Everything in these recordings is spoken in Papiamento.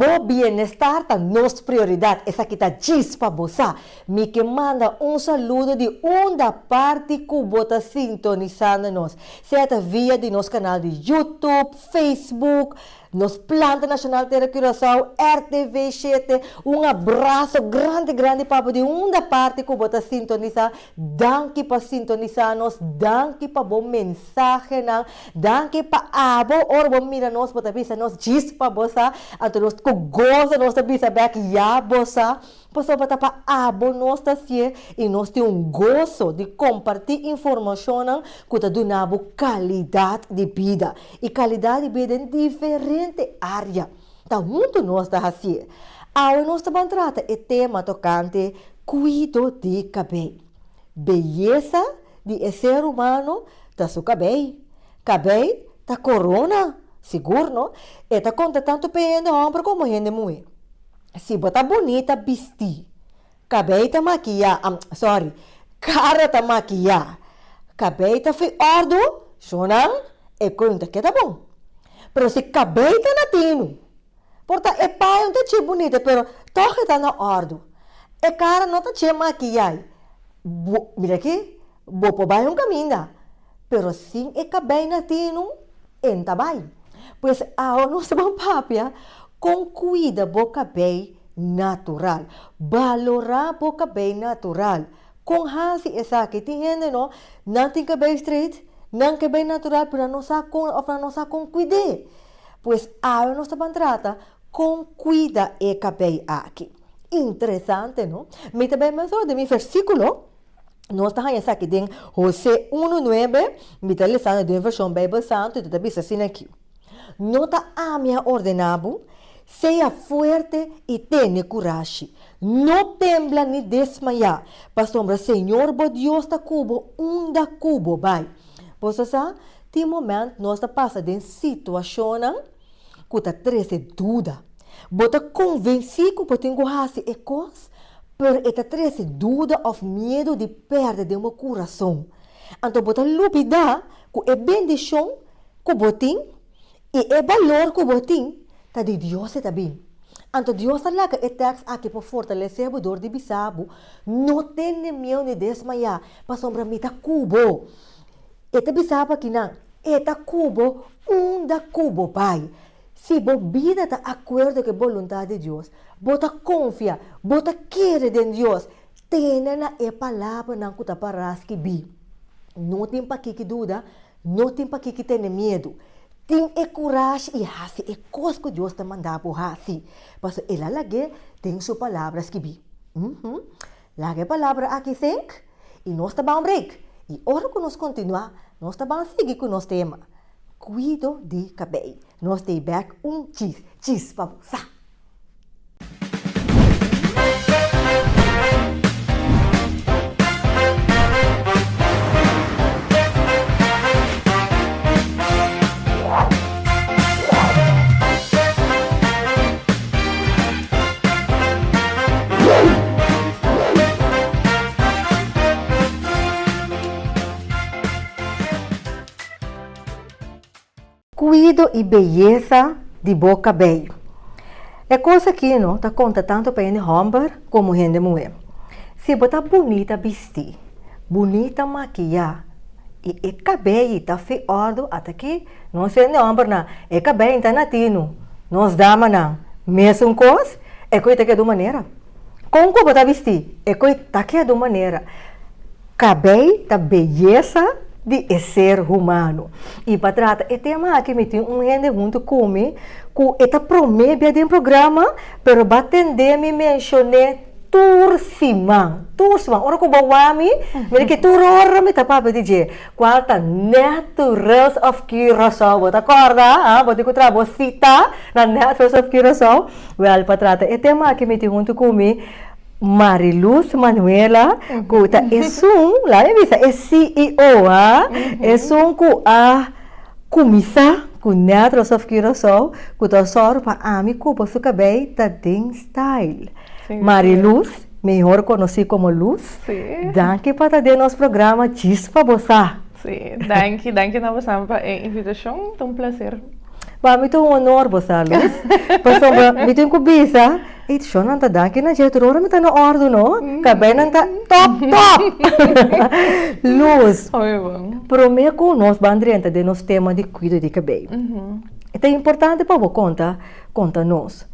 Bo bienestar ta nos prioridat, esaki ta djis pa bo sa. Mi ke manda un saludo di unda parti ku bo ta sintonisando nos, sea ta via di nos kanal di YouTube, Facebook, nos Planta Nashonal Tera Curaçao, RTV shete. Un abraso grandi grandi pa bo di unda parti ku bo ta sintonisá. Danki pa sintonisá nos, danki pa bo mensahenan, danki pa abo ora bo mira nos bo ta bisa nos djis pa bo sa, anto nos ku goso nos ta bisa bèk ya bo sa. Pasobra ta pa abo nos ta hasié i nos tin un goso di kompartí informashonnan ku ta duna bo kalidat di bida. I kalidat di bida den diferente área. Ta huntu nos ta hasié. Awe nos ta ban trata e tema tokante kuido di kabei. Beyesa di e ser humano ta su kabei. Kabei ta korona, sigur no? E ta konta tantu pa e hende hòmber komo hende muhé. Si bo ta bunita bistí, kabei ta makiyá, am, sorry, kara ta makiyá, kabei ta fi òrdu, shonnan, e koe no ta keda bon. Pero si kabei ta na tinu, por ta e paña no ta dje bunita, pero tòg e ta na òrdu. E kara no ta dje makiyá, bo, mira aki, bo por bai un kaminda, pero sin e kabei na tinu, e no ta bai. Pues awe nos ta ban papia kon kuida bo kabei natural. Balorá bo kabei natural. Kon hasi esaki? Tin hende no, nan tin kabei straight, nan kabei natural pero nan no sa kon òf nan no sa kon kuid'é. Pues awe nos ta ban trata kon kuida e kabei aki. Interesante no? Mi ta bai mesora den mi versíkulo. Nos ta haña esaki den Hosé unu nuebe, mi ta lesando den Vershon Beibel Santu i ta bisa asina aki, No ta ami a ordená bo? Sea fuerte i tene kurashi. No tembla ni desmayá, pasobra Señor bo Dios ta ku bo unda ku bo bai. Boso sa, tin moment nos ta pasa den situashonnan ku ta trese duda. Bo ta konvensí ku bo tin ku hasi e kos, pero e ta trese duda òf miedu di pèrdè den bo kurason. Anto bo ta lubidá ku e bendishon ku bo tin i e balor ku bo tin ta di Dios e ta bin. Anto Dios ta laga e tèks aki pa fortalesé bo dor di bisa bo, No tene miedu ni desmayá, pasobra mi ta ku bo. E ta bisa bo akinan, E ta ku bo unda ku bo bai. Si bo bida ta akuerdo ku e boluntat di Dios, bo ta konfia, bo ta kere den Dios, tene na e palabranan ku ta pará skibí. No tin pakiki duda, no tin pakiki tene miedu. Tin e kurashi i hasi e kos ku Dios ta manda bo hasi, pasobra el a lag'é den su palabra skibí. Laga e palabra aki sink i nos ta ban break. I ora ku nos kontinuá, nos ta ban sigui ku nos tema, Kuido di kabei. Nos ta ei bèk un chis, chis pa bo sa. Kuido i beyesa di bo kabei. E kos aki no ta konta tantu pa hende hòmber komo hende muhé. Si bo ta bunita bistí, bunita makiyá i e kabei ta fi òrdu, ata ki Nos hende hombernan, e kabei ta na tinu. Nos damanan, mesun kos, e koe ta keda un manera. Kon ku bo ta bisti, e koe ta keda un manera. Kabei ta beyesa di e ser humano. I pa trata e tema aki mi tin un hende huntu ku mi ku e ta promé bia den programa, pero bo a tende mi menshon'é tur siman, tur siman. Ora ku bo wak mi, mi di ke tur ora mi ta papia di dje. Cual ta Naturals of Curaçao? Bo ta corda? Ha? Bo tin cu traha bo cita na Naturals of Curaçao? Wel, pa trata e tema aki mi tin hunto cu mi Mariluz Manuela, cu ta esun, laat mi bisa, e CEO, ha? Esun cu a cuminsa cu Naturals of Curaçao, cu ta sòru pa ami cu bo su cabei ta den style. Mariluz, mihor konosí komo Luz, danki pa ta den nos programa Djis pa Bo Sa. Sí, danki, danki na bosan pa e invitashon, ta un plaser. Pa mi ta un honor bo sa, Luz. Pasobra mi tin ku bisa, ey shon nan ta danki na dje tur ora mi ta na ordu no. Kabeinan ta top top. Luz, prome ku nos ban drenta den nos tema di kuido di kabei, e ta importante pa bo konta konta nos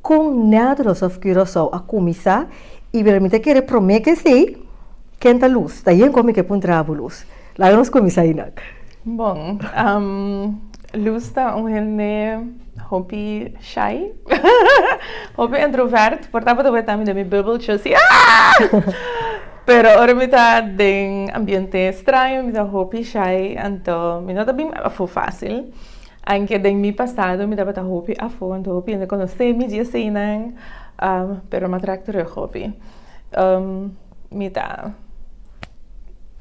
kon Naturals of Curaçao a kuminsá i bira mi ta kere prome ke esei ken ta Luz. Ta yen kon mi ke puntra bo Luz. Laga nos kuminsá einak. Bon, Luz ta un hende hopi shy, hopi introvert, por tabata wet ami den mi bubbeltje así aah! Pero ora mi ta den ambiente straño mi ta hopi shy, anto mi no ta bin afó fácil. Anke den mi pasado mi tabata hopi afó, anto hopi hende konosé mi dje eseinan, pero mi a trek terug hopi. Mi ta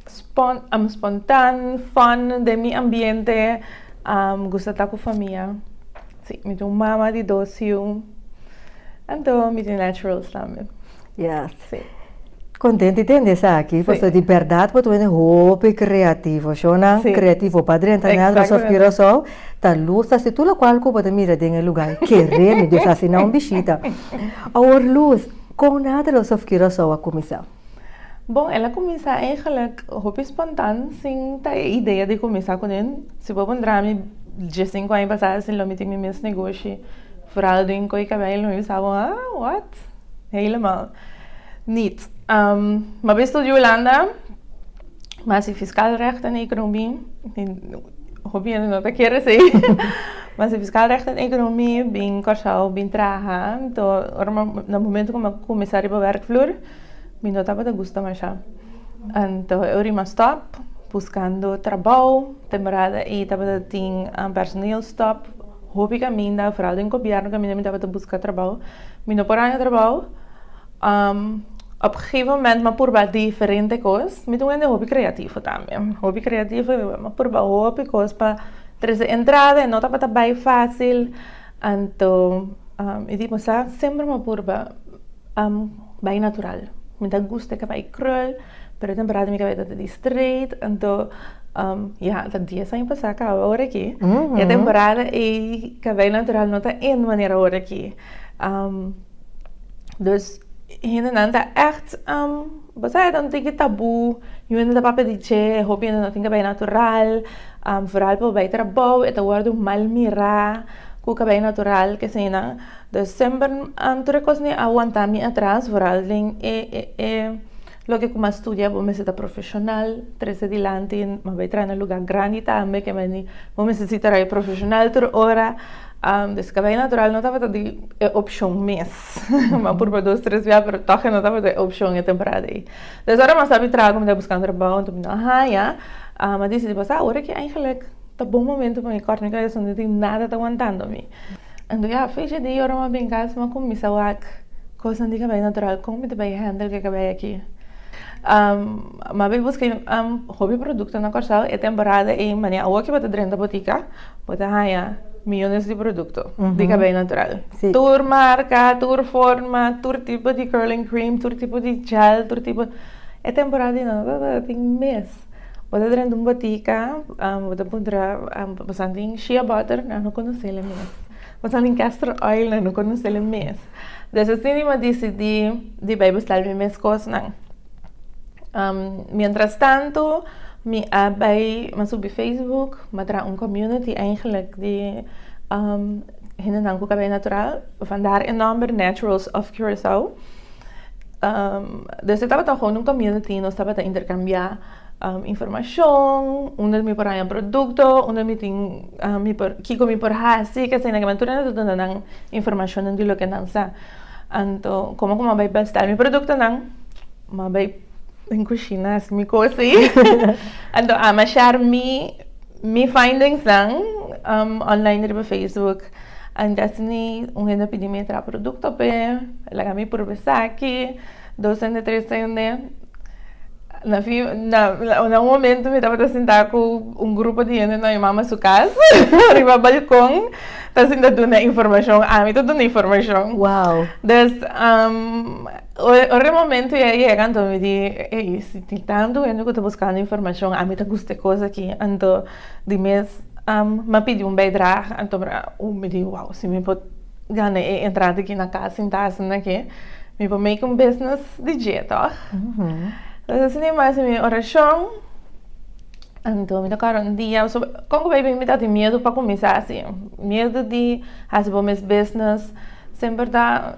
spon spontan, fun den mi ambiente, gusta ta ku famia. Si, mi ta un mama di dos yu, anto mi tin naturals tambe. Yes. Si. Kontent di tende esaki, pasobra di bèrdat bo ta wende hopi kreativo. Shownan kreativo pa drenta Naturals of Curaçao ta lus ta hasi tur lokual ku bo ta mira den e lugá. Kere mi Dios hasi nan un bishita. Awor Luz, Kon Naturals of Curaçao a kuminsá? Bon, el a kuminsá eigenlijk hopi spontan sin ta e idea di kuminsá kuné. Si bo puntra mi diesinku aña pasá si lo mi tin mi mes negoshi vooral den koe kabei lo mi bisa bo, ah, what? Helemaal niet. Mi a bai studia Hulanda, mi a hasi fiscaal recht en economie. Hopi hende no ta kere esei. Mi a hasi fiscaal recht en economie, bin Kòrsou bin traha. Anto ora mi na momento ku mi a kuminsá riba wèrkvloer mi no tabata gusta masha. Anto e ora mi a stòp buskando trabou. Temporada ei tabata tin personeelstop hopi kaminda, foral den gobièrnu kaminda mi tabata buska trabou. Mi no por haña trabou. Op gegeven moment m'a purba diferente kos, mi ta un hende hopi kreativo tambe, hopi kreativo i m'a purba hopi kos pa trese entrada e no tabata bai fásil, anto mi di bo sa semper m'a purba bai natural, mi ta gusta ke bai krul pero e temporada mi kabei ta di straight anto ya ta dies aña pasá kaba ora aki e temporada ei kabei natural no ta en manera ora aki. Dus hendenan ta ègt bo sa e ta un tiki tabú, yu hende ta papia di dje, hopi hende no tin kabei natural, foral pa bo bai trabou e ta wòrdu mal mirá ku kabei natural k'eseinan. Dus semper tur e kosnan a wanta mi atras foral den e e loke ku mi a studia bo mester ta profeshonal trese dilanti, mi a bai traha na lugá grandi tambe ke meni bo mester si traha profeshonal tur ora. Dus kabei natural no tabata di e opshon mes. Mi a purba dos tres bia pero tòg e no tabata e opshon e temporada ei. Dus ora mi a stap di traha ku mi ta buskando trabou anto mi no a haña, mi a disidí pasá awor aki eigenlijk ta bon momento pa mi kòrta mi kabei pasobra no tin nada ta wantando mi. Anto ya fecha di ora mi a bin kas mi a kuminsá wak kosnan di kabei natural kon mi ta bai handle ku e kabei aki. Mi a bai buska hopi produkto na Kòrsou e temporada ei manera awor ki bo ta drenta botika. Bo ta haña miyones di produkto di kabei natural. Tur marka, tur forma, tur tipo di curling cream, tur tipo di gel, tur tipo. E temporada di nan no tabata tin mes. Bo ta drenta un botika, bo ta puntra boso tin shea butter, nan no konosé el mes. Boso tin castor oil, nan no konosé el mes. Des asina mi a disidí di bai bustal mi mes kosnan. Mientras tanto mi a bai, mi a subi Facebook, mi a traha un community eigenlijk di hendenan ku kabei natural, vandaar e nomber Naturals of Curaçao. Dus e tabata gewoon un community, nos tabata intercambia informashon, unda mi por haña produkto, unda mi tin mi por kiko mi por hasi, k'esei nan tur hende ta duna nan informashonnan di loke nan sa. Anto komo ku mi a bai bestel mi produktonan, mi a bai den kushina hasi mi kos ei. Anto ami a share mi mi findingsnan online riba Facebook. Anto asina un hende a pidi mi traha produkto p'e, laga mi purba esaki, dos hende tres hende. Na fin na na un momento mi tabata sinta ku un grupo di hende na mi mama su kas riba balkon ta sinta duna informashon ami ta duna informashon. Wow. Dus ora e momento ya yega anto mi di ey si tin tantu hende ku ta buskando informashon ami ta gusta e kos aki anto di mes. Mi a pidi un bijdrage anto mi di wow si mi por gana e entrada aki na cas sinta asina aki mi por make un business di dje toch. Entonces asina mi a hasi mi oracion anto mi ta acorda un dia con cu bay mi tabatin miedo pa cuminsa hasi miedo di hasi bo mes business semper ta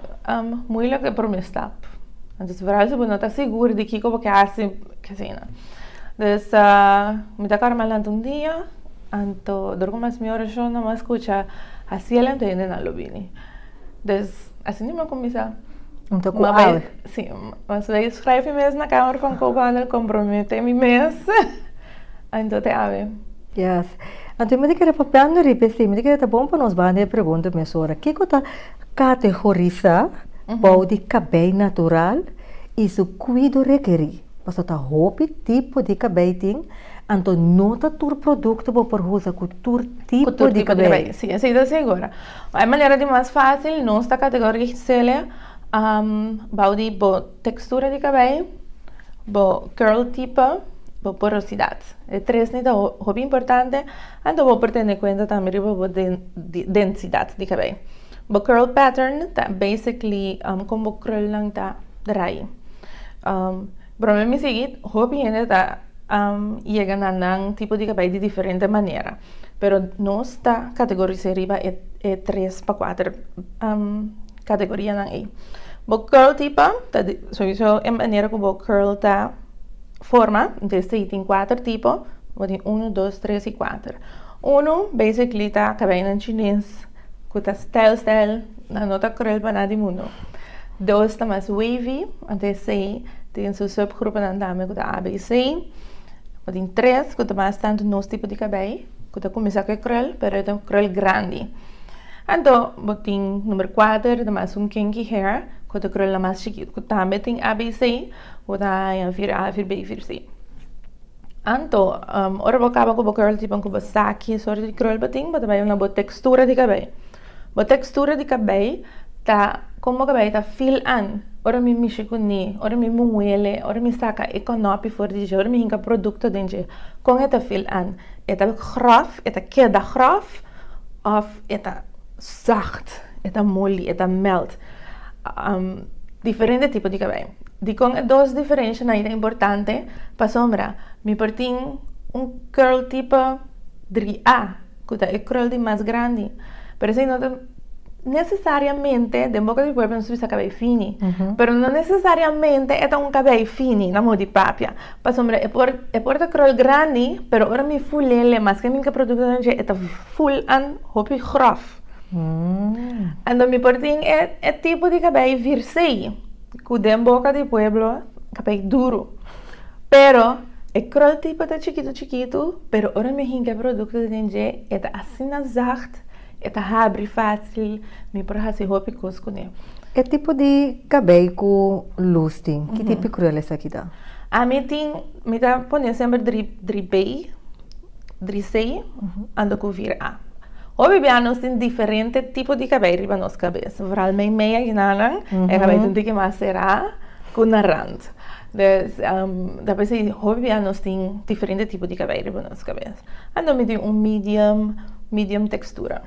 moeilijk e prome stap entonces vooral si bo no ta sigur di kico bo ke hasi asina. Dus mi ta acorda mi a lanta un dia anto dor cu mas mi oracion nan mi a scucha haciel anto hende nan lo bini. Dus asina mi a cuminsa. Anto cu awe? Si, mas bay schrijf mi mes na Kamer van Koophandel compromete mi mes anto te awe. Yes. Anto mi ta kere papiando riba esei mi ta kere ta bon pa nos banda e pregunta mesora kico ta categorisa bou di cabei natural y su cuido rekeri? Pasobra ta hopi tipo di kabei tin, anto no ta tur produkto bo por usa ku tur tipo di kabei. Sí, esei ta sigur. E manera di mas fásil nos ta kategoris'é bou di bo tekstura di kabei, bo curl tipo, bo porosidat. E tresnan ta hopi importante, anto bo por tene kuenta tambe riba bo densidat di kabei. Bo curl pattern ta basically kon bo krulnan ta draai. Prome mi sigui hopi hende ta yega na nan tipo di kabei di diferente manera, pero nos ta kategoris'é riba e tres pa kuater kategorianan ei. Bo curl tipo ta souiso e manera ku bo curl ta forma, entonces esei tin kuater tipo, bo tin unu, dos, tres i kuater. Unu basically ta kabeinan chines. Ku ta stijl stijl, nan no ta krul pa nada di mundu. Dos ta mas wavy, anto esei tin su subgruponan tambe ku ta A, B, C. Bo tin tres ku ta mas tantu nos tipo di kabei, ku ta kuminsá ku e krul, pero e ta un krul grandi. Anto bo tin number kuater ta mas un kinky hair, ku ta krulnan mas chikitu, ku tambe tin A, B, C, ku ta haña vir A, vir B, vir C. Anto, ora bo kaba ku bo curl tipo ku bo sa ki sorto di curl bo tin, bo ta bai na bo tekstura di kabei. Bo tekstura di kabei ta kon bo kabei ta feel an ora mi mishi kuné, ora mi muele, ora mi saka e kònòpi for di dje, ora mi hinka produkto den dje, kon e ta feel an? E ta gròf, e ta keda gròf òf e ta zacht, e ta moli, e ta melt? Diferente tipo di kabei. Dikon e dos diferenshanan ei ta importante? Pasobra mi por tin un curl tipo dri A, ku ta e curl di mas grandi, pero esei no ta nesesariamente, den boka di pueblo nos bisa kabei fini, pero no nesesariamente e ta un kabei fini na modo di papia, pasobra e por e por ta curl grandi, pero ora mi ful'e maske mi ke produkto den dje e ta ful an hopi grof. Anto mi por tin e tipo di kabei virsei. Ku den boka di pueblo kabei duru. Pero e krul tipo ta chikitu chikitu, pero ora mi hinka e produkto den dje e ta asina zacht, e ta habri fásil, mi por hasi hopi kos kuné. E tipo di kabei ku lus tin, ki tipo krul esaki ta? Ami tin, mi ta pone semper dri dri B. Dri C ando ku vir A. Hopi bia nos tin diferente tipo di kabei riba nos kabes. Vooral meimei akinanan e kabei ta un tiki mas será ku na rand. Dus ta p'esei hopi bia nos tin diferente tipo di kabei riba nos kabes. Anto mi tin un medium, medium tekstura.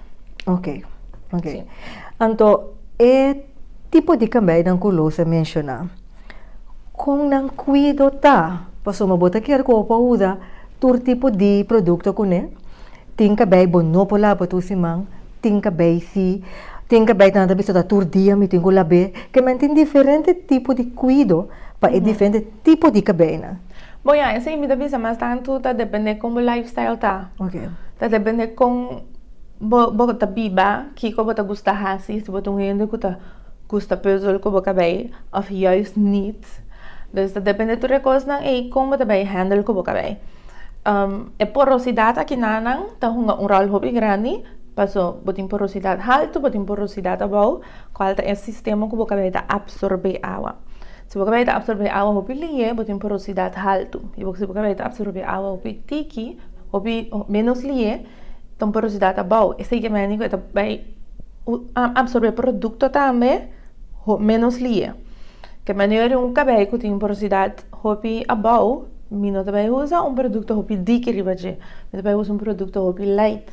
Ok, ok. Anto e tipo di kabeinan ku Luz a menshoná, kon nan kuido ta? Pasobra bo ta kere ku bo por usa Tur tipo di produkto kuné. Tin kabei bo no por laba tur siman, tin kabei si, tin kabei nan ta bisa ta tur dia mi tin ku lab'é. Ke men tin diferente tipo di kuido pa e diferente tipo di kabeinan. Bon ya, esei mi ta bisa mas tantu ta depende kon bo lifestyle ta. Ta depende kon bo bo ta biba, kiko bo ta gusta hasi, si bo ta un hende ku ta gusta pùzel ku bo kabei òf juist niet. Dus ta depende tur e kosnan ei kon bo ta bai handle ku bo kabei. E porosidat akinanan ta hunga un ròl hopi grandi paso bo tin porosidat haltu, bo tin porosidat abou, kual ta e sistema ku bo kabei ta apsorbé awa. Si bo kabei ta apsorbé awa hopi lihe, bo tin porosidat haltu. I si bo kabei ta apsorbé awa hopi tiki, hopi ménos lihe, ta un porosidat abou. Esei ke mende ku e ta bai apsorbé produkto tambe ménos lihe. Ke manera di un kabei ku tin porosidat hopi abou, Mi no ta bai usa un produkto hopi diki riba dje. Mi ta bai usa un produkto hopi light.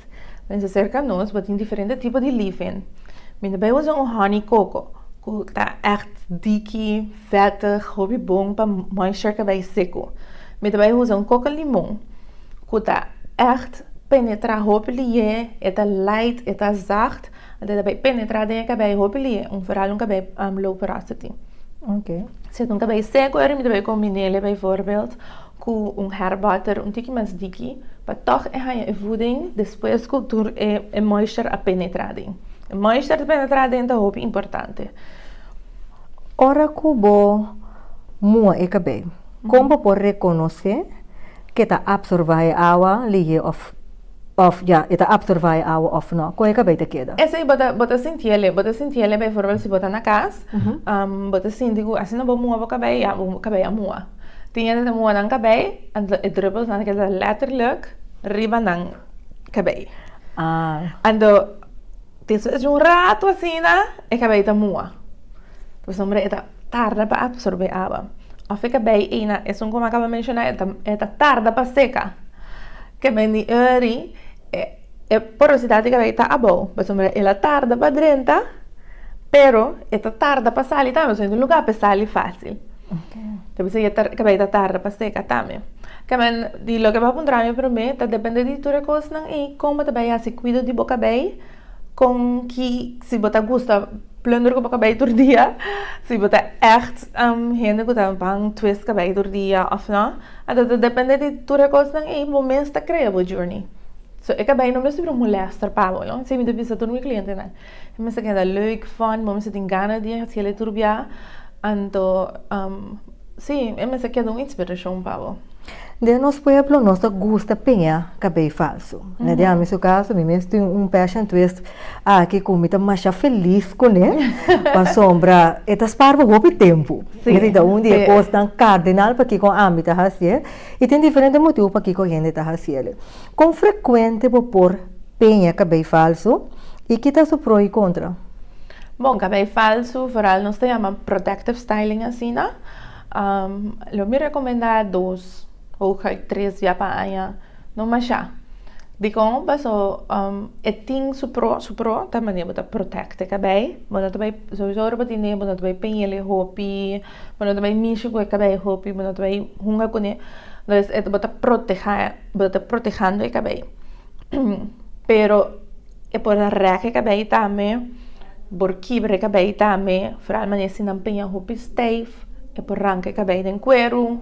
Pensa serka nos bo tin diferente tipo di leave-in. Mi ta bai usa un honey coco ku ta ègt diki, vètig, hopi bon pa moisture kabei seku. Mi ta bai usa un coco limon ku ta ègt penetrá hopi lihe, e ta light, e ta zacht, anto e ta bai penetrá den e kabei hopi lihe, un foral un kabei low porosity. Si e ta un kabei seku eri mi ta bai kombin'é bijvoorbeeld ku un hair butter un tiki mas diki pa tòg e haña e voeding despues ku tur e moisture a penetrá den. E moisture ta penetrá den ta hopi importante. Ora ku bo mua e kabei, kon bo por rekonosé ke ta apsorbá e awa lihé òf òf ya e ta apsorbá e awa òf nò? Kon e kabei ta keda? Esei bo ta bo ta sintiel, bo ta sintiel bijvoorbeeld si bo ta na kas, bo ta sinti ku asina bo mua bo kabei ya bo kabei a mua. Tin hende ta mua nan kabei, anto e druppelsnan ta keda letterlijk riba nan kabei. Anto despues di un ratu asina e kabei ta mua. Pasobra e ta tarda pa absorbe awa. Of e kabei eina, esun ku mi a kaba menshoná, e ta tarda pa seka. Ke men di eri e porosidat di kabei ta abou, pasobra el a tarda pa drenta, pero e ta tarda pa sali tambe, pasobra e luga pa e sali fásil. Ta bisa e kabei ta tarda pa seka tambe. Ke men di loke bo a puntra mi promé ta depende di tur e kosnan ei kon bo ta bai hasi kuido di bo kabei, kon ki si bo ta gusta plunder ku bo kabei tur dia, si bo ta ègt hende ku ta ban twist kabei tur dia òf no. Anto ta depende di tur e kosnan ei bo mes ta krea bo journey. So e kabei no mester bira un molester pa bo, no. Esei mi ta bisa tur mi klientenan. E mester keda leuk, fun, bo mester tin gana di hasiel e tur bia. Anto, si, e mester keda un inspirashon pa bo. Den nos pueblo nos ta gusta peña kabei falsu. Na di ami su kaso mi mes tin un passion twist aki ku mi ta masha felis kuné pasobra e ta spar bo hopi tempu. Esei ta un di e kosnan kardinal pakiko ami ta hasié i tin diferente motibu pakiko hende ta hasiel. Kon frekuente bo por peña kabei falsu i ki ta su pro i kontra? Bon, kabei falsu foral nos ta yama protective styling asina. Lo mi rekomendá dos hooguit tres bia pa aña, no mashá. Dikon? Paso e tin su pro, su pro ta manera bo ta protect e kabei, bo no ta bai souiso ora bo tin den bo no ta bai peñele hopi, bo no ta bai mishi ku e kabei hopi, bo no ta bai hunga kuné, entonces e bo ta protehá, bo ta protehando e kabei. Pero e por rèk e kabei tambe, por kibra e kabei tambe, foral manera si nan peña hopi stijf, e por ranka e kabei den kueru.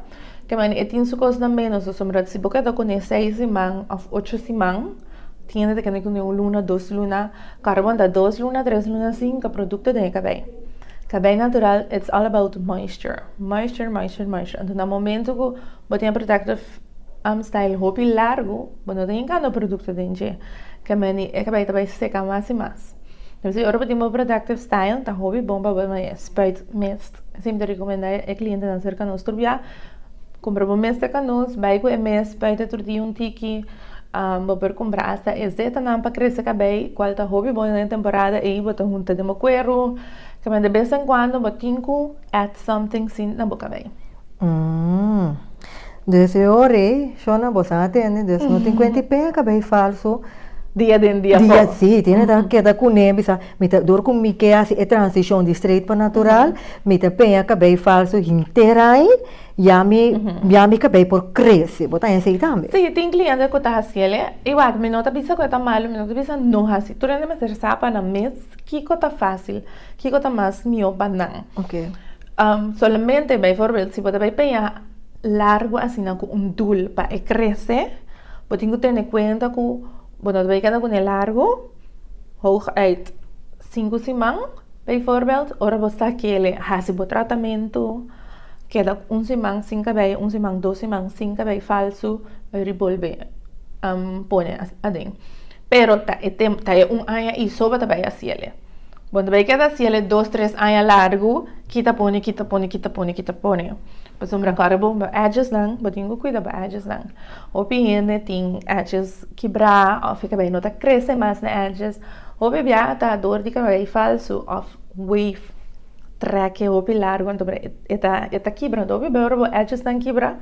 Ke manera e tin su kosnan menos, pasobra si bo keda kuné seis siman òf ocho siman, tin hende ta keda kuné un luna, dos luna, kòrda bo ta dos luna, tres luna sin ka produkto den e kabei. Kabei natural it's all about moisture, moisture, moisture, moisture. Anto na momento ku bo tin e protective style hopi largu, bo no ta hinkando produkto den dje, ke meni e kabei ta bai seka mas i mas. Entonces ora bo tin bo protective style ta hopi bon pa bo spuit mist. Esei mi ta rekomendá e klientenan serka nos tur bia, kumpra bo mist serka nos, bai ku e mist, spuit e tur dia un tiki, bo por kumpra asta e zetanan pa krese kabei, kual ta hopi bon den e temporada ei, bo ta hunta den bo kueru, ke men de bes en kuando bo tin ku add something sin na bo kabei. Dus e ora ei, shona, bo sa atende, dus no tin kuenta i peña kabei falso. Dia den dia fo. Dia, si, tiene ta keda kuné, bisa, mi ta, dor ku mi ke hasi e transishon di straight pa natural, mi ta peña kabei falso henter ai, ya mi, ya mi kabei por krese. Bo ta haña esei tambe? Si, tin kliente ku ta hasiel e. I wak, mi no ta bisa ku e ta malu, mi no ta bisa no hasi. Tur hende mester sa pa nan mes kiko ta fásil, kiko ta mas mihó pa nan. Solamente, bijvoorbeeld, si bo ta bai peña largu asina ku un dul pa e krese, bo tin ku tene kuenta ku bo no ta bai keda kuné largu, hooguit sinku siman, bijvoorbeeld, ora bo sa kele hasi bo tratamentu, keda un siman sin kabei, un siman, dos siman sin kabei falsu, bai ribolbe pone aden. Pero ta e tempu, ta e un aña ei so bo ta bai hasiel. Bo ta bai keda hasiel dos, tres aña largu, kita pone, kita pone, kita pone, kita pone. Pasobra kòrda bo, bo edgesnan, bo tin ku kuida bo edgesnan. Hopi hende tin edges kibrá òf e kabei no ta krese mas na edges. Hopi bia ta dor di kabei falsu òf wave trèk e hopi largu, anto e ta e ta kibra. Anto hopi bia ora bo edgesnan kibra.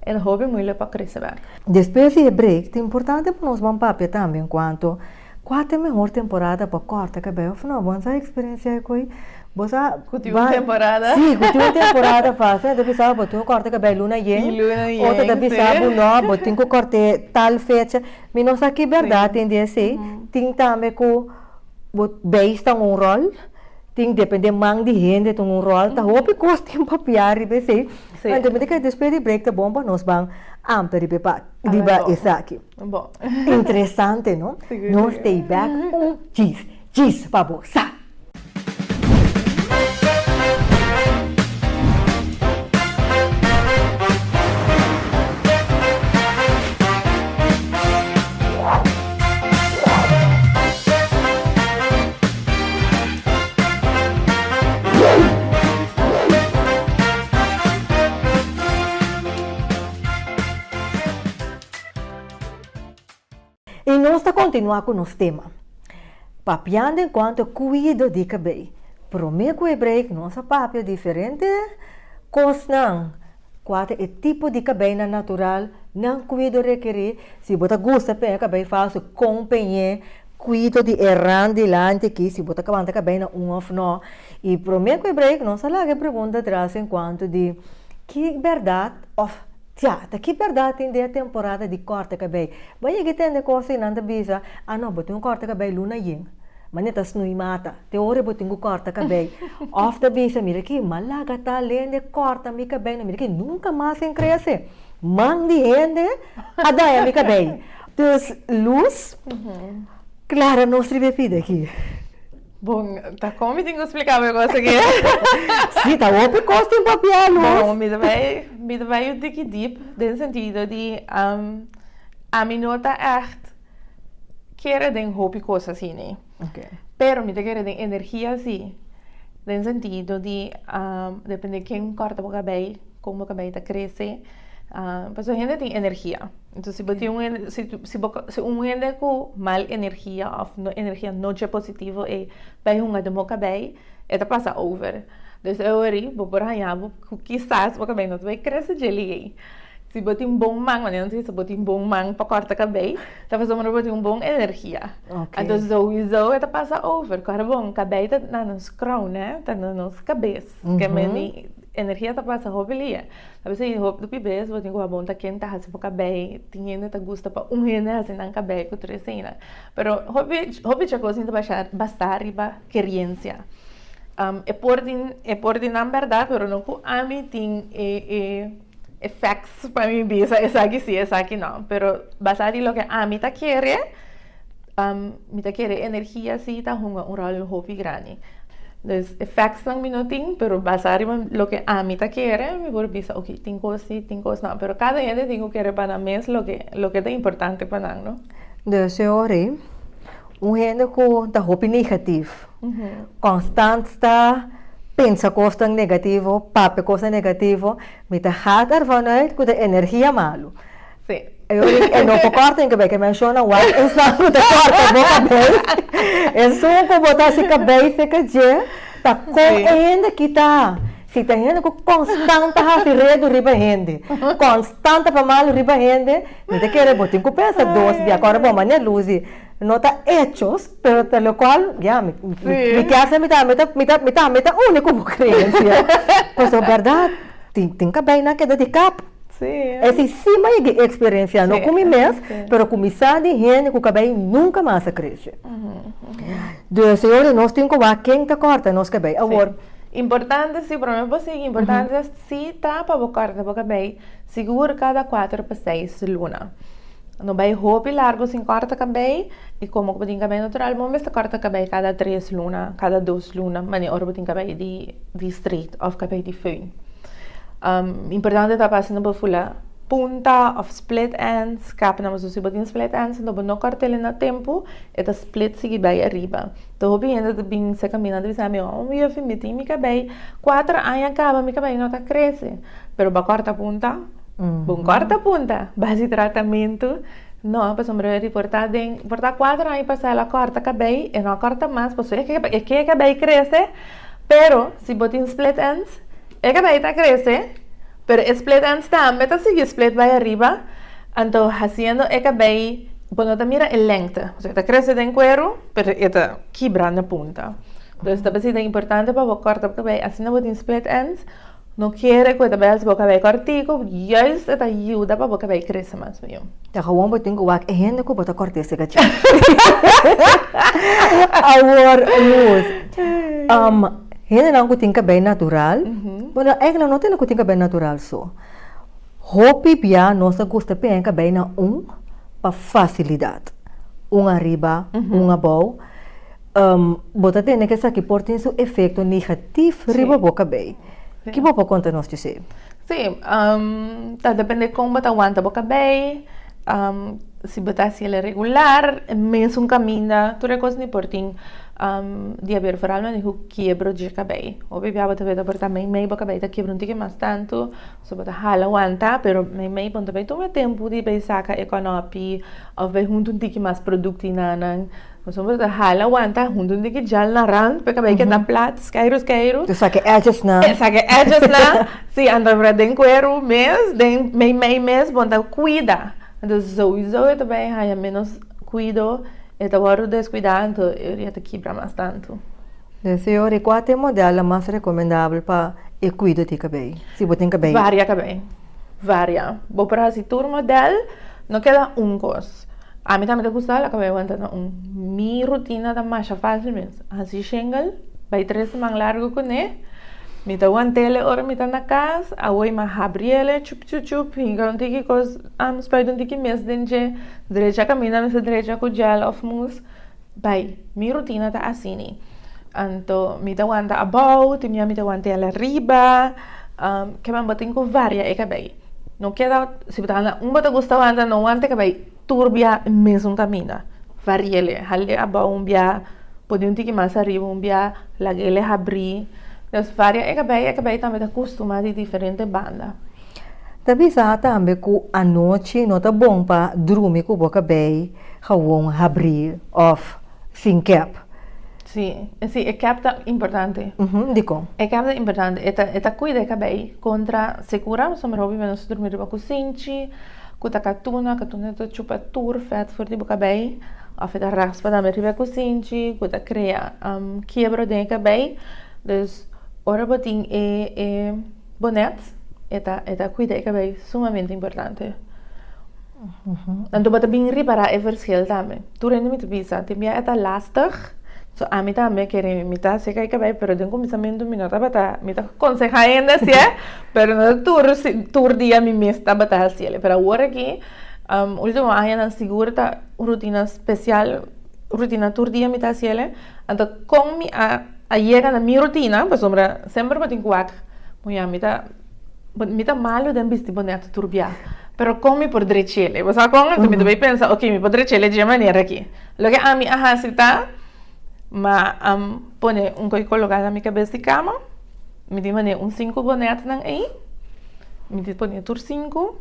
E ta hopi moeilijk pa krese bek. Despues di e break, ta importante pa nos ban papia tambe en cuanto cua ta e mehor temporada pa corta cabei of no. Bo a sa experiencia e coi? Bo sa Cu tin un temporada? Si, cu tin un temporada fácil. Ta bisa bo tin cu corta cabei luna yen. Luna yen, Otro ta bisa bo no, bo tin cu cort'e tal fecha. Mi no sa ki berdad tin di esey. Tin tambe cu bo beis ta un rol. Tin depende man di hende ta un rol. Ta hopi cos tin papia riba esey. Anto mi ta kere despues di break ta bon pa nos ban amplia riba e pa riba esaki. Interesante no? Nos stay back un djis djis pa bo sa. I nos ta kontinuá ku nos tema, papiando en kuanto kuido di kabei. Promé ku e break nos a papia diferente kosnan Kua ta e tipo di kabeinan natural nan kuido rekerí? Si bo ta gusta peña kabei falsu, kon peñ'é? Kuido di e rand dilanti aki, si bo ta kabanta kabei na un òf nò. I promé ku e break nos a laga e pregunta atras en kuantu di ki bèrdat òf tja, ta ki bèrdat tin den e temporada di kòrta kabei? Bo a yega i tende kos ei nan ta bisa, ah no, bo tin un kòrta kabei luna yen. Mane ta snui mata, te ora bo tin ku kòrta kabei. Òf ta bisa, mira ki, m'a laga tal hende kòrta mi kabei, no mira ki nunka mas en krese. Man di hende a daña mi kabei. Dus Luz, klara nos riba e pida aki. Bon, ta kon mi tin ku splika bo e kos aki? Si, ta hopi kos tin papia, Luz. Bon, mi ta bai, mi ta bai un tiki diep den sentido di ami no ta ègt kere den hopi kos asina. Pero mi ta kere den energia si. Den sentido di depende ken kòrta bo kabei, kon bo kabei ta krese. Pasobra hende tin energia. Entonces si bo tin un si si bo si un hende ku mal energia òf energia no dje positivo ei bai hunga den bo kabei e ta pasa over. Dus e ora ei bo por haña bo ku kisas bo kabei no ta bai krese dje lei. Si bo tin bon man, manera nos ta bisa bo tin bon man pa kòrta kabei, ta pasobra bo tin un bon energia. Anto souiso e ta pasa over. Kòrda bon, kabei ta na nos kroon, hè, ta na nos kabes. Ke meni energia ta pasa hopi lia. Ta p'esei hopi bes bo tin ku wak bon ta ken ta hasi bo kabei. Tin hende ta gusta pa un hende hasi nan kabei ku tur eseinan. Pero hopi hopi dje kos ta basha basá riba keriensia. E por tin e por tin nan bèrdat, pero no ku ami tin e e. E facts pa mi bisa esaki si esaki no pero basa di loke ami ta kere mi ta kere energia si ta hunga un rol hopi grandi dus e facts nan mi no tin pero basa riba loke ami ta kere mi por bisa oke tin kos si tin kos no pero kada hende tin ku kere pa nan mes loke loke ta importante pa nan no. Dus e ora ei un hende ku ta hopi negativ Constant ta pensa cosnan negativo, papia cosnan negativo, mi ta gaat ervan uit cu ta energia malu. Sí. E ora e no por corta den cabey, ke menciona wak esnan cu ta corta bo cabey, esun cu bo ta haci cabey seca dje, ta con e hende ki ta. Si ta hende cu constant ta haci redu riba hende, constant ta pa malu riba hende, mi ta kere bo tin cu pensa dos bia, ora bo mane luzi no ta hechos, Pero ta locual, ya, mi, mi kier sa mi ta, mi ta, mi ta, mi ta, mi ta uni cu bo creencia. Pasobra berdad, tin, tin cabeinan keda di kap. Sí. Esei sí mi a yega e experiencia, no cu mi mes, pero cu mi sa di hende cu cabei nunca mas a crece. Dus e ora nos tin cu wak ken ta corta nos cabei. Awor. Importante si, prome bo sigui, importante si ta pa bo corta bo cabei sigur cada cuater pa seis luna. No bai hopi largu sin kòrta kabei i komo ku bo tin kabei natural bo mester kòrta kabei kada tres luna, kada dos luna manera ora bo tin kabei di di straight òf kabei di föhn. Importante ta pa asina bo fula punta òf split ends kap nan pasobra si bo tin split ends anto bo no kòrt'el na tempu e ta split sigui bai ariba. Ta hopi hende ta bin serka mi nan ta bisa mi oh juffie mi tin mi kabei kuater aña kaba mi kabei no ta krese pero bo a kòrta punta. Bon kòrta punta, basi tratamentu, no, pasobra mi por ta den, por ta kuater aña pasá el a kòrta kabei, e no a kòrta mas, pasobra e ke e kabei krese, pero si bo tin split ends, e kabei ta krese, Pero e split ends tambe ta sigui split bai ariba, anto hasiendo e kabei bo no ta mira e lengte, osea e ta krese den kueru pero e ta kibra na punta. Dus ta pesita importante pa bo kòrta bo kabei asina bo tin split ends, no kere ku e ta bai hasi bo kabei kòrtiku, juist e ta yuda pa bo kabei krese mas mihó. Ta gewoon bo tin ku wak e hende ku bo ta kòrt'é si kachó. Awor Luz, Hendenan ku tin kabei natural, bueno eigenlijk no tene ku tin kabei natural so. Hopi bia nos ta gusta pega kabei na un pa fasilidat. Un ariba, un abou. Bo ta tende ku esaki por tin su efekto negatif riba bo kabei. Ki bo por konta nos djisei? Sí, ta depende kon bo ta wanta bo kabei, si bo ta hasiel regular, mesun kaminda, tur e kos ni por tin di haber foral mane ku kiebro dje kabei. Hopi bia bo ta weta por ta mei mei bo kabei ta kiebra un tiki mas tantu, so bo ta hala wanta, pero mei mei bo no ta bai tuma e tempu di bai saka e kònòpi òf bai hunta un tiki mas produkto einan. Pasobra bo ta hala wanta hunta un tiki gel na rand pa e kabei keda plat, skeiru skeiru. Tu saka e edges nan. E saka e edges nan. Si, anto ora den kueru mes, den mei mei mes bo ta kuida. Anto souiso e ta bai haya menos kuido, e ta wòrdu deskuidá anto e ta kibra mas tantu. Señor, i kua ta e modèlnan mas rekomendabel pa e kuido di kabei, si bo tin kabei? Varia kabei, varia. Bo por hasi tur modèl, no keda un kos. Ami tambe ta gusta la kabei wanta na un. Mi rutina ta masha fásil mes. Hasi shingle, bai tres siman largu kuné. Mi ta want'el e ora mi ta na kas, awor mi a habriel e chup chup chup, hinka un tiki kos, spuit un tiki mes den dje, drecha kaminda mester drecha ku gel òf mousse. Bai, mi rutina ta asini. Anto mi ta wanta abou, tin bia mi ta wanta el ariba. Kiman bo tin ku varia e kabei. No keda, si bo ta anda un bo ta gusta wanta, no wanta e kabei tur bia e mesun kaminda. Vari'el, hal'e abou un bia, pone un tiki mas ariba un bia, lag'el habrí. Dus varia e kabei, e kabei tambe ta kustumá di diferente banda. Ta bisa tambe ku anochi no ta bon pa drumi ku bo kabei Gewoon habrí òf sin kèp. Sí, sí, e kèp ta importante. Dikon? E kèp ta importante. E ta, e ta kuida e kabei kontra sekura, pasobra hopi bes nos ta durmi riba kusinchi ku ta katuna, katuna ta chupa tur vèt for di bo kabei òf e ta raspa tambe riba e kusinchi ku ta krea kiebro den e kabei. Dus ora bo tin e e bonèt e ta e ta kuida e kabei sumamente importante. Anto bo ta bin ripará e verschil tambe. Tur hende mi ta bisa, tin bia e ta lastig, so ami tambe kere mi ta seka e kabei, pero den kuminsamentu mi no tabata, mi ta konsehá hende hasié, pero no ta tur tur dia mi mes tabata hasiel. Pero awor aki, ultimo añanan sigur ta un rutina spesial, rutina tur dia mi ta hasiel. Anto kon mi a a yega na mi rutina, pasobra semper bo tin ku wak, muña mi ta. Mi ta malu den bisti bonet tur bia, pero kon mi por drech'el? Bo sa kon? Anto mi ta bai pensa, ok, mi por drech'el dje manera aki. Loke ami a hasi ta, m'a pone un koi koloká na mi kabes di kama, mi tin pone un sinku bonetnan ei, mi tin pone tur sinku,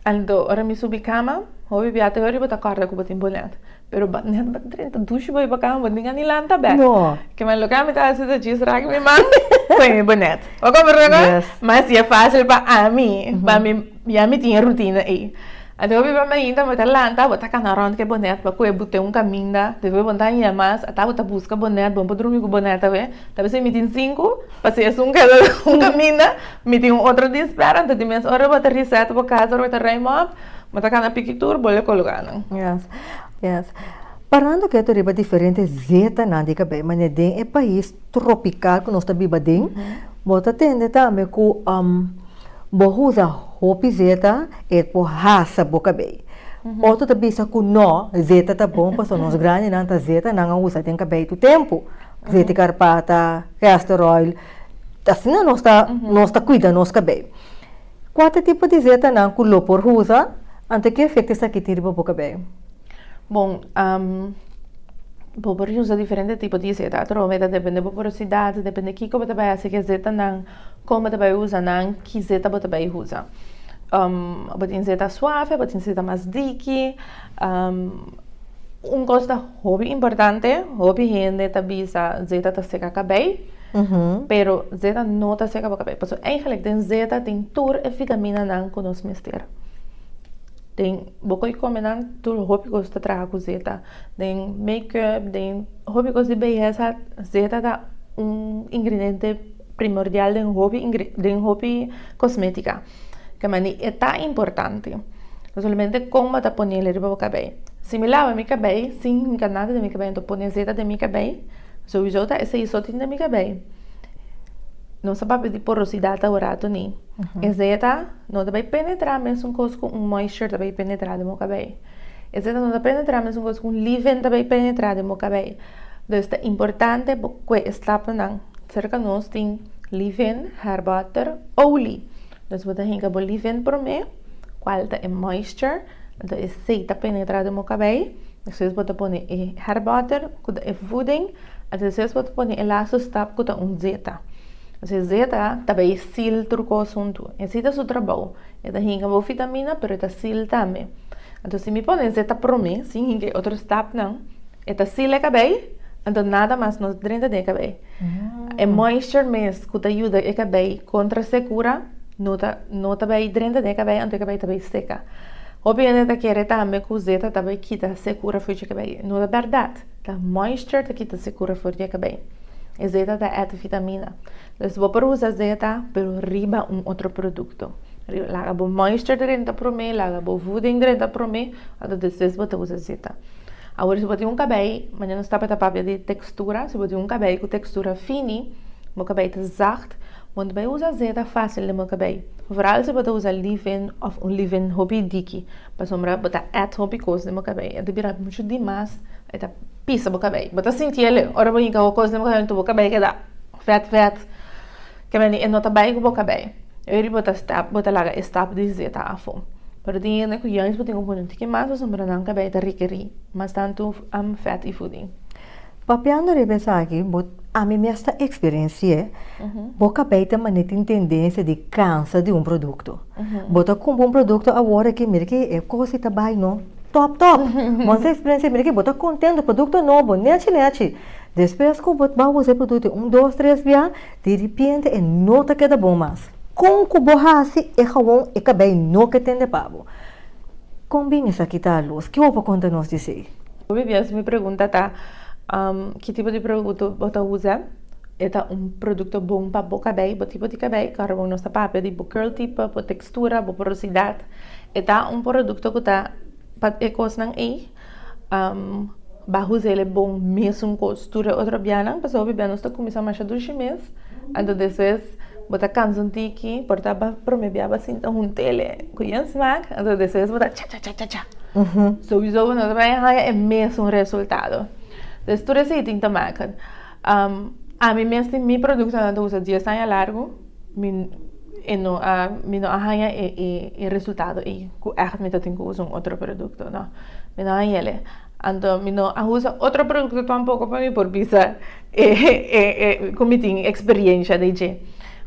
anto ora mi subi kama, hopi bia te ora bo ta kòrda ku bo tin bonet. Pero ba net ba drenta dushi bo iba kama bo tin gana di lanta bek. No. Ke men loke ami ta hasi ta djis rak mi man pone mi bonet. Bo comprende no? Yes. Ma si e facil pa ami, pa mi ya mi tin e rutina ei. Anto bo biba mainta bo ta lanta bo ta kana rond ke bonet pa kue bo ten un kaminda despues bo no ta haña mas ata bo ta buska bonet bo no por drumi ku bonet awe ta bisa mi tin sinku pasobra esun keda un kaminda mi tin un otro di spera anto di mes ora bo ta reset bo kas ora bo ta ruim op. Bo ta kana piki tur bo le koloká nan. Yes, yes. Parando ketu riba diferente zetanan di kabei, manera den e pais tropikal ku nos ta biba den, bo ta tende tambe ku bo usa hopi zeta e por hasa bo kabei. Otro ta bisa ku no, zeta ta bon pasobra nos grandinan ta zeta nan a usa den kabei tur tempu. Zeta di karpata, castor oil, asina nos ta nos ta kuida nos kabei. Kua ta tipo di zetanan ku lo por usa, anto ki efekto esaki tin riba bo kabei? Bon, bo por usa diferente tipo di zeta. Atrobe ta depende bo porosidat, ta depende kiko bo ta bai hasi ku e zetanan, kon bo ta bai usa nan, ki zeta bo ta bai usa. Bo tin zeta suave, bo tin zeta mas diki. Un kos ta hopi importante, hopi hende ta bisa zeta ta seka kabei. Pero zeta no ta seka bo kabei. Pasobra eigenlijk den zeta tin tur e vitaminanan ku nos mester. Den bo ko'i kome nan tur hopi kos ta traha ku zeta. Den make-up, den hopi kos di beyesa zeta ta un ingrediente primordial den hopi den hopi kosmetika. Ke mandi e ta importante. No solamente kon bo ta ponel riba bo kabei. Si mi laba mi kabei sin hinka nada den mi kabei anto pone zeta den mi kabei souiso ta esei so tin den mi kabei. Nos a papia di porosidat aworato ni. E zeta no ta bai penetra mesun kos ku un moisture ta bai penetra den bo kabei. E zeta no ta penetra mesun kos ku un leave-in ta bai penetra den bo kabei. Dus ta importante bo kue e stapnan. Serka nos tin leave-in, hair butter, olie. Dus bo ta hinka bo leave-in promé, kual ta e moisture, anto esei ta penetra den bo kabei. Despues bo ta pone e hair butter ku ta e voeding, anto despues bo ta pone e laatste stap ku ta un zeta. Dus e zeta ta bai seal tur kos huntu. Esei ta su trabou. E ta hinka bo vitamina pero e ta seal tambe. Anto si mi pone zeta promé sin hinka e otro stapnan, e ta seal e kabei, anto nada mas no ta drenta den e kabei. E moisture mes ku ta yuda e kabei kontra sekura no ta no ta bai drenta den e kabei anto e kabei ta bai seka. Hopi hende ta kere tambe ku zeta ta bai kita sekura for di e kabei. No ta bèrdat. Ta moisture ta kita sekura for di e kabei. E zeta ta add vitamina. Dus bo por usa zeta pero riba un otro produkto. Laga bo moisture drenta promé, laga bo voeding drenta promé, anto despues bo ta usa zeta. Awor si bo tin un kabei, manera nos tabata papia di tekstura, si bo tin un kabei ku tekstura fini, bo kabei ta zacht, bo no ta bai usa zeta fásil den bo kabei. Vooral si bo ta usa leave-in òf un leave-in hopi diki, pasobra bo ta add hopi kos den bo kabei, e ta bira muchu dimas, e ta pisa bo kabei. Bo ta sinti el ora bo hinka kos den bo kabei, anto bo kabei keda vèt vèt, kende e no ta bai ku bo kabei. Eri bo ta stap, bo ta laga e stap di zeta afo. Pero tin hende ku juist bo tin ku pone un tiki mas pasobra nan kabei ta rekerí mas tantu fèt i voeding. Papiando riba esaki, bo ami mes ta eksperensi'é, bo kabei ta manera tin tendensia di kansa di un produkto. Bo ta kumpra un produkto awor aki, mira ki e kos ei ta bai no tòp tòp. Bo ta eksperensi'é, mira ki bo ta kontento, produkto nobo, nechi nechi. Despues ku bo bai usa e produkto un, dos, tres bia, Di ripiente e no ta keda bon mas. Kon ku bo hasi e gawon e kabei no ke tende pa bo. Kon bin esaki ta a lus? Ke bo por konta nos di esei? Hopi bias mi pregunta ta, ki tipo di produkto bo ta usa? E ta un produkto bon pa bo kabei, bo tipo di kabei? Kòrda bon nos ta papia di bo curl tipo, bo tekstura, bo porosidat. E ta un produkto ku ta pa e kosnan ei? Ba hus'el e bon mesun kos tur e otro bianan pasobra hopi bia nos ta kuminsá masha dushi mes anto despues bo ta kansa un tiki por ta ba prome bia bo a sinta hunt'el ku yen smak anto despues bo ta chachachachacha souiso bo no ta bai haña e mesun resultado dus tur esei tin ta maka ami mes tin mi produktonan ta usa dies aña largu mi e no a mi no a haña e e e resultado ei ku ègt mi ta tin ku usa un otro produkto no mi no a hañ'el anto mi no a usa otro produkto tampoko pa mi por bisa e e e ku mi tin eksperiencia di dje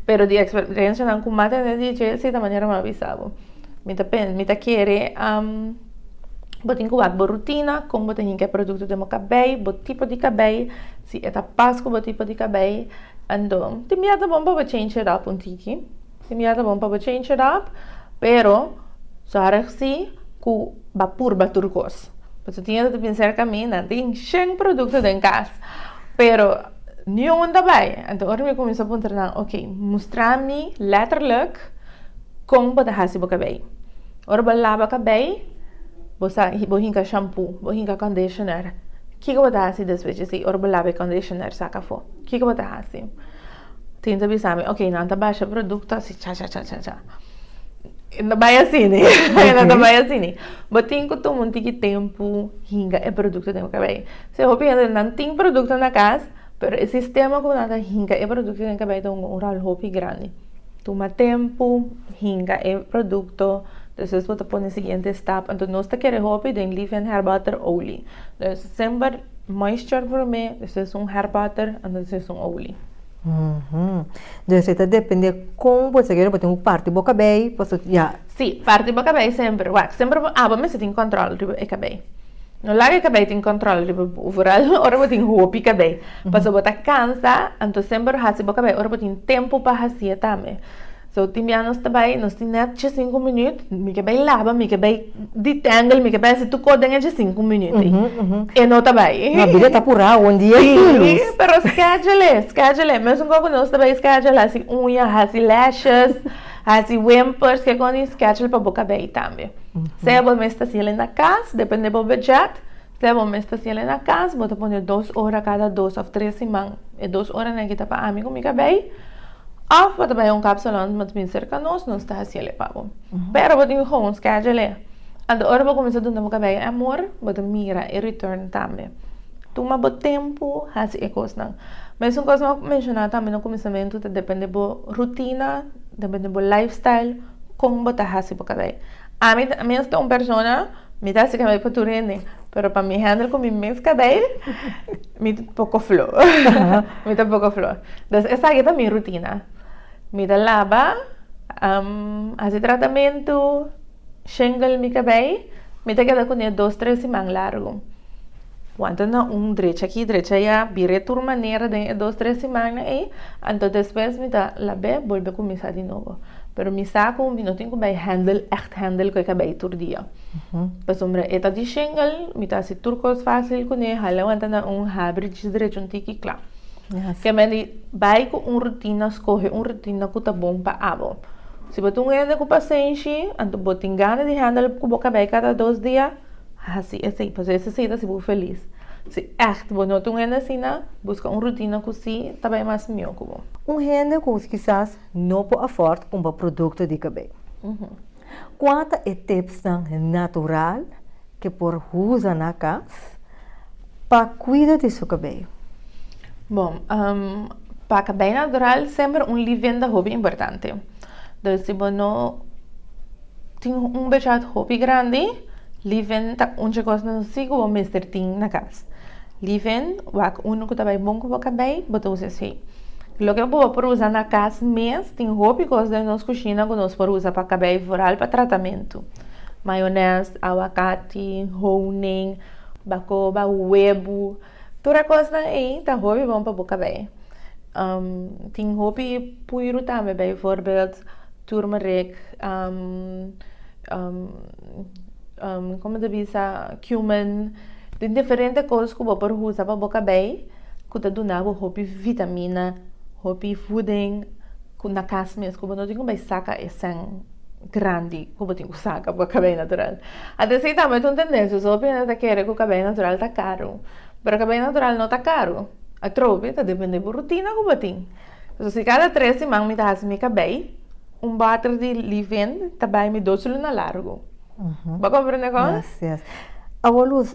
pero di eksperiencianan ku mi a tene di dje si ta manera mi a bisa bo mi ta mi ta kere bo tin ku wak bo rutina kon bo ta hinka e produkto den bo kabei bo tipo di kabei si e ta pas ku bo tipo di kabei. Anto, tin bia ta bon pa bo change it up un tiki. Tin bia ta bon pa bo change it up, pero zorg si ku bo a purba tur kos. Pasobra tin hende ta bin serka mi, nan tin shen produkto den kas, pero niun ta bai. Anto ora mi kuminsá puntra nan, ok, mustra mi letterlijk kon bo ta hasi bo kabei. Ora bo laba kabei, bo sa bo hinka shampoo, bo hinka conditioner. Kiko bo ta hasi despues di esei ora bo laba e conditioner saka afó? Kiko bo ta hasi? Tin ta bisa mi, ok, nan ta basha produkto asi cha cha cha cha cha. E no bai asina, e no ta bai asina. Bo tin ku tuma un tiki tempu hinka e produkto den bo kabei. Si hopi hende nan tin produkto na kas, pero e sistema ku nan ta hinka e produkto den kabei ta hunga un ròl hopi grandi. Tuma tempu, hinka e produkto, despues bo ta pone siguiente stap. Anto nos ta kere hopi den leave in hair butter olie. Dus semper moisture prome, despues un hair butter, anto despues un olie. Dus e ta depende kon bo ta kere, bo tin ku parti bo kabei, pasobra ya. Si, parti bo kabei semper. Wak, semper bo abo mester tin control riba e kabei. No laga e kabei tin kòntròl riba bo, vooral ora bo tin hopi kabei. Pasobra bo ta kansa, anto semper hasi bo kabei ora bo tin tempu pa hasié tambe. So tin bia nos ta bai, nos tin nèt diesinku minüt, mi ke bai laba, mi ke bai detangle, mi ke bai hasi tur kos den e diesinku minüt ei. E no ta bai. No, bida ta purá un dia sí, Luz. Pero schedule e, schedule e. Mesun kos ku nos ta bai schedule hasi uña, hasi lashes, hasi wimpers, ke kon di schedule pa bo kabei tambe. Sea bo mes ta hasiel na kas, depende bo budget, sea bo mes ta hasiel na kas, bo ta pone dos ora kada dos òf tres siman. E dos oranan aki ta pa ami ku mi kabei. Òf bo ta bai un kapsalon mas bin serka nos, nos ta hasiel e pa bo. Pero bo tin ku gewoon schedule e. Anto ora bo kuminsá duna bo kabei amor, bo ta mira e return tambe. Tuma bo tempu hasi e kosnan. Mesun kos mi a menshoná tambe na kuminsamentu ta depende bo rutina, depende bo lifestyle. Kon bo ta hasi bo kabei? Ami mes ta un persona, mi ta hasi kabei pa tur hende, pero pa mi handle ku mi mes kabei, mi ta poko flo. Mi ta poko flo. Dus esaki ta mi rutina. Mi ta laba, hasi tratamentu, shingle mi kabei, mi ta keda kuné dos tres siman largu. Wanta na un drecha aki, drecha aya, bira e tur manera den e dos tres simannan ei, anto despues mi ta lab'é bolbe kuminsá di nobo. Pero mi sa ku mi no tin ku bai handle, ègt handle ku e kabei tur dia. Pasobra e ta di shingle, mi ta hasi tur kos fásil kuné, hala wanta na un habri djis drecha un tiki kla. Ke men di bai ku un rutina, skohe un rutina ku ta bon pa abo. Si bo ta un hende ku pasenshi, anto bo tin gana di handle ku bo kabei kada dos dia, Hasi esei, pasobra esei ta hasi bo felis. Si ègt bo no ta un hende asina, buska un rutina ku si ta bai mas mihó ku bo. Un hende ku kisas no por afòrt kumpra produkto di kabei. Kua ta e tipsnan natural ke por usa na kas pa kuida di su kabei? Bon, pa kabei natural semper un leave-in ta hopi importante. Dus si bo no. Tin un bechad hopi grandi, leave-in ta un dje kosnan si ku bo mester tin na kas. Leave-in, wak unu ku ta bai bon ku bo kabei, bo ta usa esei. Loke bo por usa na kas mes, tin hopi kos den nos kushina ku nos por usa pa kabei, vooral pa tratamentu. Mayones, awakati, honing, bakoba, webu, tur e kosnan ei ta hopi bon pa bo kabei. Tin hopi puiru tambe, bijvoorbeeld turmeric, como ta bisa, cumin, tin diferente cos cu bo por usa pa bo cabey cu ta duna bo hopi vitamina, hopi voeding cu na cas mes cu bo no tin cu bay saca e cen grandi cu bo tin cu saca pa cabey natural. Anto esey tambe ta un tendencia, hopi hende ta kere cu cabey natural ta caro, pero cabey natural no ta caro, atrobe ta depende bo rutina cu bo tin. So si kada tres siman mi ta hasi mi kabei, un bòter di leave-in ta bai mi dos luna largu. Bo a komprende kon? Yes, yes. Awor Luz,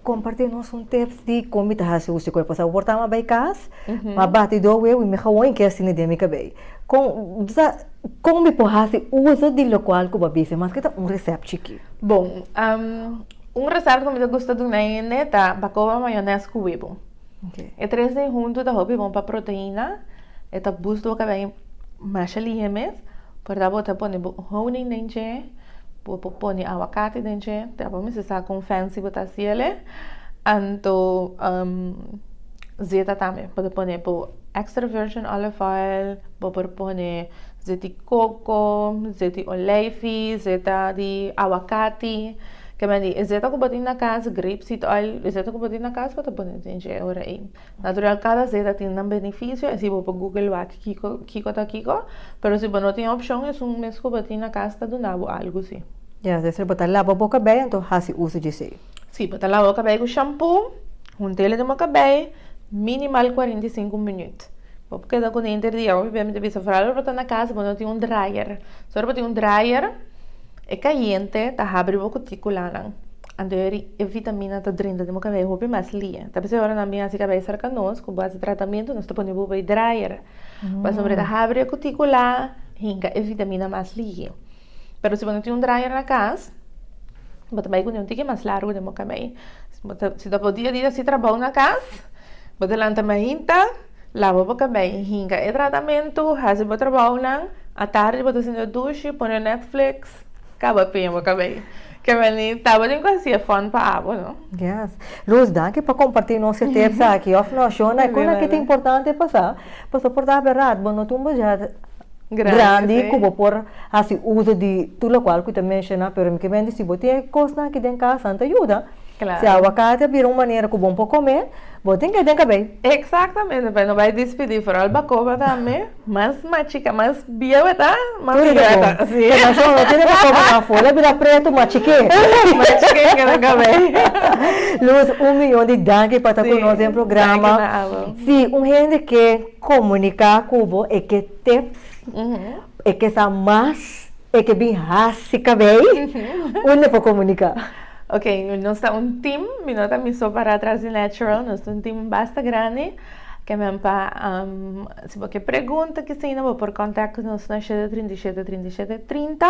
kompartí nos un tips di kon mi ta hasi uso di kuerpo. Sa bo por tama bai kas, mi a bati dos webu i mi gewoon e ke asina den mi kabei. Kon, sa, kon mi por hasi uso di lokual ku bo a bisa, maske ta un resèpt chikí? Bon, un resèpt ku mi ta gusta duna hende ta bakoba mayones ku webu. E tres den huntu ta hopi bon pa proteina, e ta boost bo kabei masha lihe mes, por ta bo ta pone bo honing den dje, bo por pone awakati den dje, ta bo mester sa kon fancy bo ta hasiel e, anto zeta tambe, bo ta pone bo extra virgin olive oil, bo por pone zeti koko, zeti oleifi, zeta di awakati. Ke men di, e zeta ku bo tin na kas, grape seed oil, e zeta ku bo tin na kas bo ta pone den dje e ora ei. Natural kada zeta tin nan benefisio, así bo por google wak kiko kiko ta kiko, pero si bo no tin opshon esun mes ku bo tin na kas ta duna bo algu si. Ya, despues bo ta laba bo kabei anto hasi uso di esei. Si, bo ta laba bo kabei ku shampoo, hunt'el den bo kabei minimal 45 minüt. Bo por keda kuné henter dia, hopi bia mi ta bisa foral ora bo ta na kas bo no tin un dryer. So ora bo tin un dryer. E kayente ta habri bo kutikulanan, anto e vitamina ta drenta den bo kabei hopi mas lia. Ta p'esei ora nan bin hasi kabei serka nos ku bo hasi tratamentu nos ta pone bo bay dryer pasobra e ta habri e kutikula hinka e vitamina mas lia. Pero si bo no tin un dryer na kas bo ta bai ku un tiki mas largu den bo kabei. Si ta bo dia dia hasi trabou na kas bo ta lanta mainta. Laba bo kabei, hinka e tratamentu, hasi bo trabounan, atardi bo ta sinta dushi, pone Netflix, kaba peña bo kabei. Ke meni tabatin ku hasi e fun pa abo, no? Yes. Luz, danki pa kompartí nos e tips aki. Òf no, Shona, e kos aki ta importante pa sa, pasobra por ta bèrdat bo no ta un budget grandi ku bo por hasi uso di tur lokual ku ta menshoná, pero mi ke mende si bo tin e kosnan aki den kas, nan ta yuda. Si awakate a bira un manera ku bo por kome, bo tin ke den kabei. Exactamente, pero no bai dispidi vooral bakoba tambe, mas machika, mas bieu e ta, mas Tur bieu e e ta, bon. si. Pero no no tiene bakoba na afó, el a bira pretu machike. Machike ke den kabei. Luz, un miyon di danki pa ta ku Si, nos den danki programa. na abo. Si un hende ke komuniká ku bo, e ke tips, e ke sa mas, e ke bin hasi kabei, unda e por komuniká? Ok, nos ta un team, mi no ta mi so para tras di Natural, nos ta un team basta grandi, ke men pa si bo ke pregunta kisina bo por contact ku nos na 737 37 30,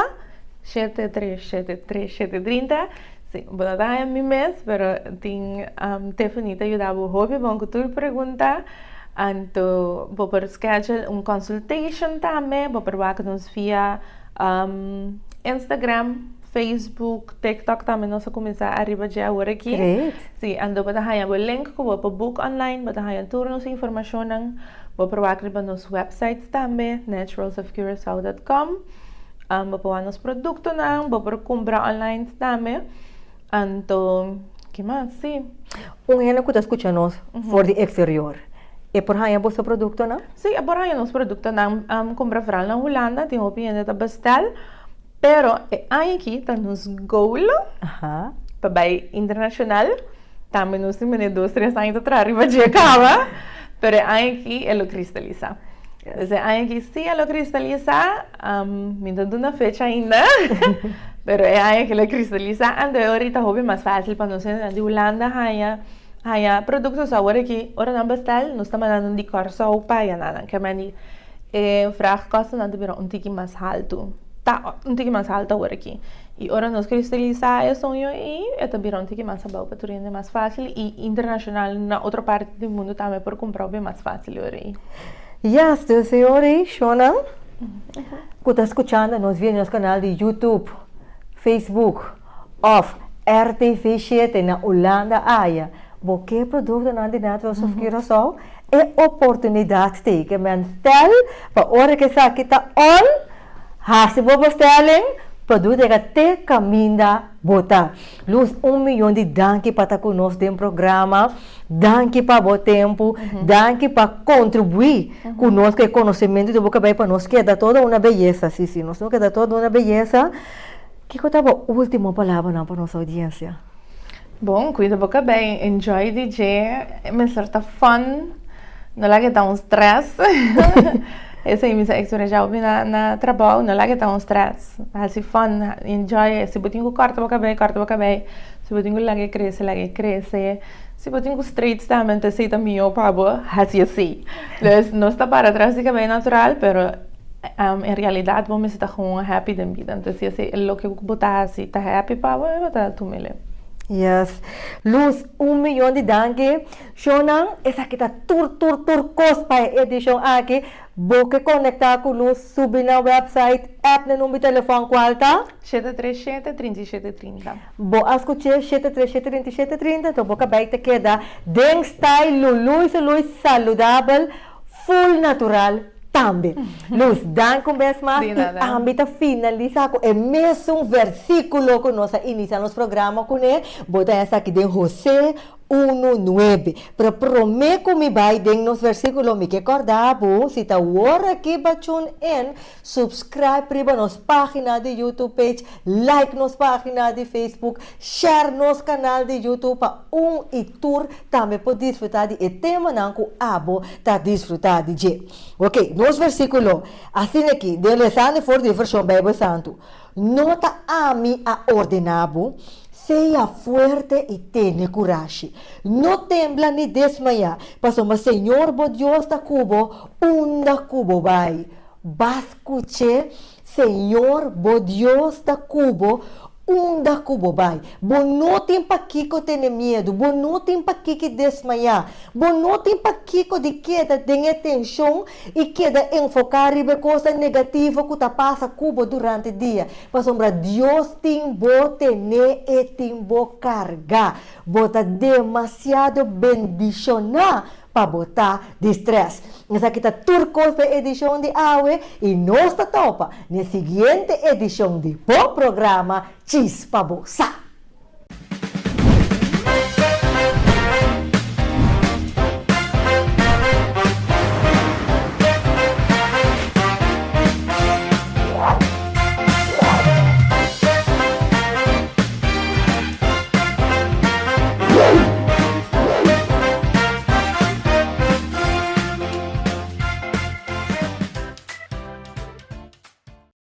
737 37 30, si, bo no ta haña mi mes, pero tin Tiffany ta yuda bo hopi bon ku tur pregunta, anto bo por schedule un consultation tambe, bo por wak nos via Instagram. Facebook, TikTok tambe nos a kuminsá ariba dje awor aki. Great. Sí, anto bo ta haña bo link ku bo por book online, bo ta haña tur nos informashonnan. Bo por wak riba nos website tambe, naturalsofcuracao dot com. Bo por wak nos produktonan, bo por kumpra online tambe. Anto, ke mas? Sí. Un hende ku ta skucha nos for di eksterior, e por haña boso produktonan? Sí, e por haña nos produktonan. Kumpra foral na Hulanda, tin hopi hende ta bestel. Pero e aña aki ta nos goal pa bai internacional. Tambe nos tin mene dos tres aña ta traha riba dje caba, pero e aña aki e lo cristalisa. Dus e aña aki si e lo cristalisa, mi no ta duna fecha ainda, pero e aña aki lo cristalisa, anto e ora ta hopi mas facil pa nos hendenan di Hulanda haña haña producto. So awor aki ora nan bestel nos ta manda nan di Kòrsou pa allá nan. Ke meni e vraagkostennan ta bira un tiki mas haltu. Ta un tiki mas haltu awor aki. I ora nos kristalisá e soño ei, e ta bira un tiki mas abou pa tur hende mas fásil i internashonal na otro parti di mundu tambe por kumpra hopi mas fásil e ora ei. Yes, dus e ora ei, shownan ku ta skuchando nos via nos kanal di YouTube, Facebook òf RTV shete na Hulanda aya, bo ke produktonan di Naturals of Curaçao, E oportunidat t'ei ke men stel pa ora ke esaki ta on, hasi bo bestelling, produto yega te kaminda bo ta. Luz, un miyon di danki pa ta ku nos den programa, danki pa bo tempu, danki pa kontribuí ku nos ku e konosementu di bo kabei pa nos keda toda una beyesa, si si, nos no keda toda una beyesa. Kiko ta bo ultimo palabranan pa nos oudiensia? Bon, cuida bo cabey, enjoy di dje, e mester ta fun, no laga e ta un stress. Esey mi sa experiencia hopi na na trabou, no laga e ta un stress, haci fun, enjoy, si bo tin cu corta bo cabey, corta bo cabey, si bo tin cu laga e crece, laga e crece, si bo tin cu straight tambe, esey ta miho pa bo, haci esey. Dus nos ta para tras di cabey natural, pero En realidad bo mester ta gewoon happy den bida. Entonces si esei e loke ku bo ta hasi ta happy pa bo, bo ta tum'e. Yes. Luz, un miyon di danki. Shownan, esaki ta tur tur tur kos pa e edishon aki. Bo ke konektá ku Luz, subi na website, app na number di telefòn kual ta? 737 37 30. Bo a skuch'é 737 37 30, enton bo kabei ta keda den style Lului Sului saludabel. Full natural tambe. Luz, danki un bes mas Di y nada. ami ta finalisa cu e mesun versiculo cu nos a inicia nos programa cune, bo ta esaki den Jose uno nuebe. Pero prome cu mi bay den nos versiculo mi ke corda bo si ta wor aki ba tune in, subscribe riba nos pagina di YouTube page, like nos pagina di Facebook, share nos canal di YouTube pa un y tur tambe por disfrutá di e temanan ku abo ta disfrutá di dje. Oke, nos versíkulo, asina aki, den lesando for di e vershon Beibel Santu, No ta ami a ordená bo? Sea fuerte i tene kurashi. No tembla ni desmayá, pasobra Señor bo Dios ta ku bo unda ku bo bai. Ba skuch'é, Señor bo Dios ta ku bo. Unda ku bo bai, bo no tin pakiko tene miedu, bo no tin pakiki desmayá, bo no tin pakiko di keda den e tenshon i keda enfoká riba e kosnan negativo ku ta pasa ku bo durante dia, pasobra Dios tin bo tené, e tin bo kargá. Bo ta demasiado bendishoná pa bo ta di stress. Esaki ta tur kos pa e edishon di awe i nos ta topa n'e siguiente edishon di bo programa Chispa Bo Sa.